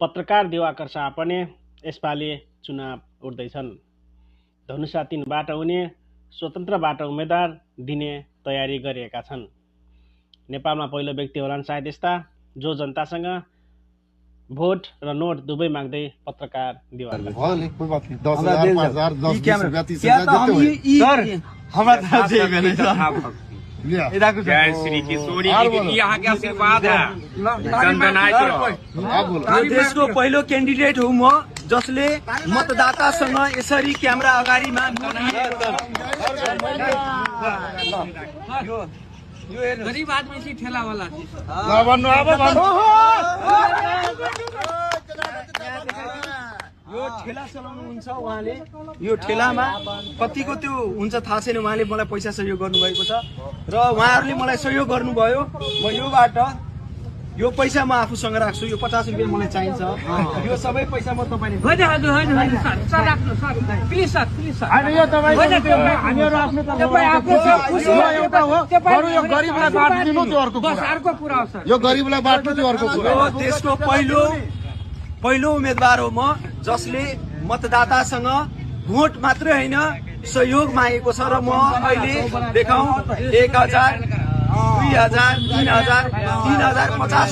पत्रकार दिवाकर शाह पनि यसपालि चुनाव उठ्दैछन्। धनुषा 3बाट उनी स्वतन्त्रबाट उम्मेदवार दिने तयारी गरिएका छन्। नेपालमा पहिलो व्यक्ति होलान् सायद यस्ता जो जनतासँग भोट र नोट दुवै माग्दै पत्रकार दिवाकर। देशको पहिलो क्यान्डिडेट हुँ म जसले मतदातासँग यसरी क्यामेरा अगाडिमा गरीब आदमी से ठेला वाला यो ठेला चलाउनुहुन्छ उहाँले। यो ठेलामा कतिको त्यो हुन्छ थाहा छैन। उहाँले मलाई पैसा सहयोग गर्नुभएको छ र उहाँहरूले मलाई सहयोग गर्नुभयो। म योबाट यो पैसा म आफूसँग राख्छु। यो 50 रुपियाँ मलाई चाहिन्छ। यो सबै पैसा म तपाईँले यो गरीबलाई बाँड्नु त्यो अर्को कुरा। देशको पहिलो उम्मेदवार हो म जसले मतदातासँग भोट मात्रै होइन सहयोग मागेको छ र म अहिले देखाउँ 1000, 2000, 3000, 3050